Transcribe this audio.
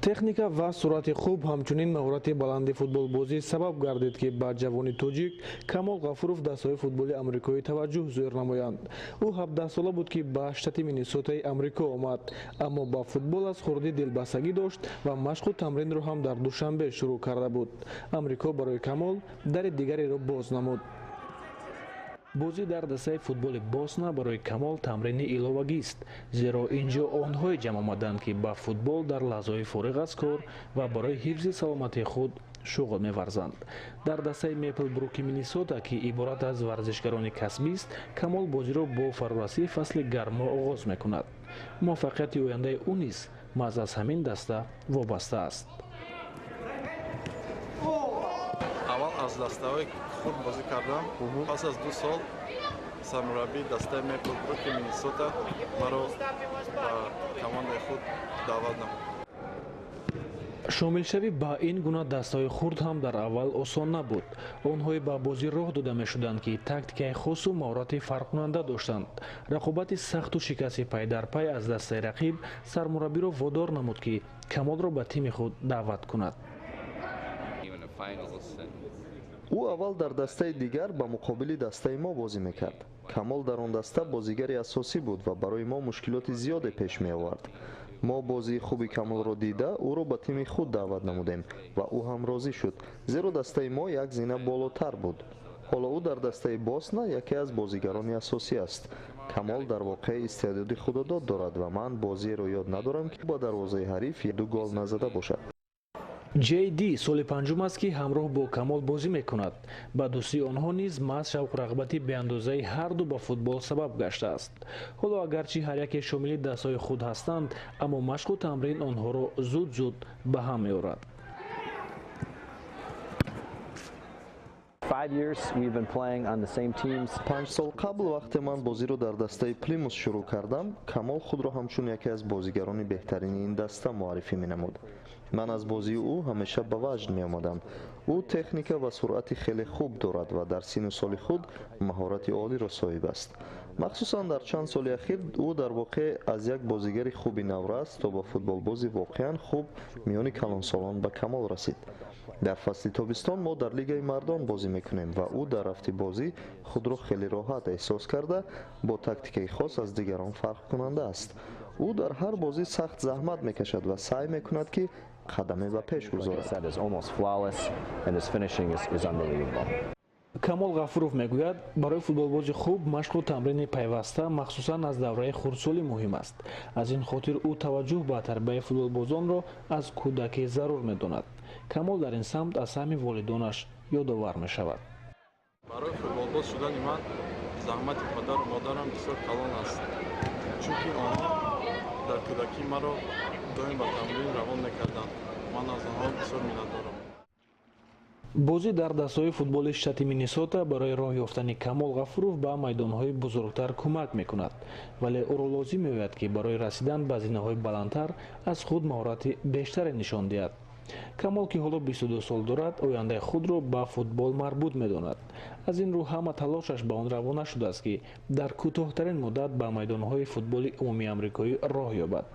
Техника ва суръати хуб, ҳамчунин маҳорати баланди футболбозӣ сабаб гардид, ки ба ҷавони тоҷик Камол Ғафуров дастаҳои футболи амрикоӣ таваҷҷӯҳ зоҳир намоянд. Ӯ 17сола буд, ки ба штати Миннесотаи Амрико омад, аммо ба футбол аз хурдӣ дилбастагӣ дошт ва машқу тамринро ҳам дар Душанбе шурӯъ карда буд. Амрико барои Камол дари дигареро боз намуд. Бозӣ дар дастаи футболи Босна барои Камол тамрини иловагист, зеро ин ҷо онҳое ҷамъ омаданд, ки ба футбол дар лаҳзаҳои фориғ аз кор ва барои ҳифзи саломатии худ шуғл меварзанд. Дар дастаи Меплбруки Миннесота, ки иборат аз варзишгарони касбист, Камол бозиро бо фарорасии фасли гармо оғоз мекунад. Муваффақияти ояндаи ӯ низ маҳз аз ҳамин даста вобаста аст. Аввал аз дастаҳои хурд бозӣ кардам. Пас аз 2 сол сармураббии дастаи Меплбруки Миннесота маро ба командаи худ даъват намуд. Шомилшавӣ ба ин гуна дастаҳои хурд ҳам дар аввал осон набуд. Онҳое ба бозӣ роҳ дода мешуданд, ки тактикаи хосу маҳорати фарқкунанда доштанд. Рақобати сахту шикасти пай дар пай аз дастаи рақиб сармураббиро водор намуд, ки Камолро ба тими худ даъват кунад. Ӯ аввал дар дастаи дигар ба муқобили дастаи мо бозӣ мекард. Камол дар он даста бозигари асосӣ буд ва барои мо мушкилоти зиёде пеш меовард. Мо бозии хуби Камолро дида, ӯро ба тими худ даъват намудем ва ӯ ҳам розӣ шуд, зеро дастаи мо як зина болотар буд. Ҳоло ӯ дар дастаи Босна яке аз бозигарони асосӣ аст. Камол дар воқеъ истеъдоди худодод дорад ва ман бозиеро ёд надорам, ки ба дарвозаи ҳариф 2 гол назада бошад. Ҷей Ди соли панҷум аст, ки ҳамроҳ бо Камол бозӣ мекунад. Ба дӯстии онҳо низ маҳз шавқу рағбати беандозаи ҳарду ба футбол сабаб гаштааст. Ҳоло агарчи ҳар яке шомили дастҳои худ ҳастанд, аммо машқу тамрин онҳоро зуд-зуд ба ҳам меорад. 5 сол қабл вақте ман бозиро дар дастаи Плимус шурӯъ кардам, Камол худро ҳамчун яке аз бозигарони беҳтарини ин даста муаррифӣ менамуд. Ман аз бозии ӯ ҳамеша ба ваҷд меомадам. Ӯ техника ва суръати хеле хуб дорад ва дар синну соли худ маҳорати олиро соҳиб аст. Махсусан дар чанд соли ахир ӯ дар воқеъ аз як бозигари хуби наврас то ба футболбози воқеан хуб миёни калонсолон ба камол расид. Дар фасли тобистон мо дар лигаи мардон бозӣ мекунем ва ӯ дар рафти бозӣ худро хеле роҳат эҳсос карда, бо тактикаи хос аз дигарон фарқкунанда аст. Ӯ дар ҳар бозӣ сахт заҳмат мекашад ва саъй мекунад, ки қадаме ба пеш гузорад. Камол Ғафуров мегӯяд, барои футболбози хуб машқу тамрини пайваста, махсусан аз давраи хурдсолӣ муҳим аст. Аз ин хотир ӯ таваҷҷӯҳ ба тарбияи футболбозонро аз кӯдакӣ зарур медонад. Камол дар ин самт аз саҳми волидонаш ёдовар мешавад. Барои футболбоз шудани ман заҳмати падару модарам бисёр калон аст, чунки онҳо дар кӯдакӣ маро доим ба тамрин равон мекарданд. Ман аз онҳо бисёр миннатдорам. Бозӣ дар дастаҳои футболи штати Миннесота барои роҳ ёфтани Камол Ғафуров ба майдонҳои бузургтар кӯмак мекунад, вале ӯро лозим меояд, ки барои расидан ба зинаҳои баландтар аз худ маҳорати бештаре нишон диҳад. Камол, ки ҳоло 22 сол дорад, ояндаи худро ба футбол марбут медонад. Аз ин рӯ ҳама талошаш ба он равона шудааст, ки дар кӯтоҳтарин муддат ба майдонҳои футболи умумии амрикоӣ роҳ ёбад.